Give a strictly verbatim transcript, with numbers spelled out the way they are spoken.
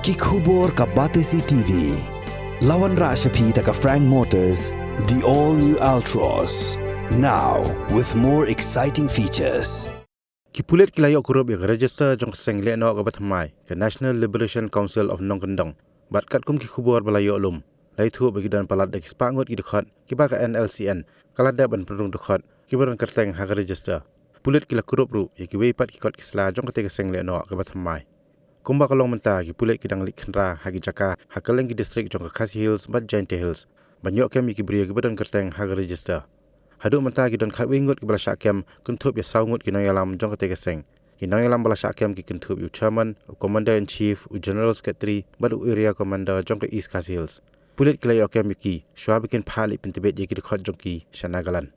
Ki khubor ka Batesi T V. La wanrah sha phi da ka Frank Motors, the all new Altroz. Now with more exciting features. Ki pulit ki la ïoh kurup ïa ka register jong ka seng lehnoh kaba thymmai, ka National Liberation Council of Nongkyndong. Bad katkum ki khubor ba la ïoh lum, la ïathuh ba ki don palat da ki spah ngut ki dkhot kiba ka N L C N ka la dep ban pynrung dkhot, kiba don kyrteng ha ka register. Pulit ki la kurup ruh ïa kiwei pat ki kot ki sla jong katei ka seng lehnoh kaba thymmai. Kumba ka long mynta, ki pulit ki dang leit khynra ha ki jaka ha kylleng ki district jong ka Khasi Hills bad Jaintia Hills ban ïoh kem ïa ki briew kiba don kyrteng ha ka register. Haduh mynta ki don khatwei ngut kiba la shah kem, kynthup ïa saw ngut ki nongïalam jong katei ka seng. Ki nongïalam ba la shah kem ki kynthup ïa u chairman, u commander in chief, u general secretary bad u area commander jong ka East Khasi Hills. Pulit ki la ïoh kem ïa ki shuwa ba kin phah leit pyntbit ïa ki dkhot jong ki sha Nagaland.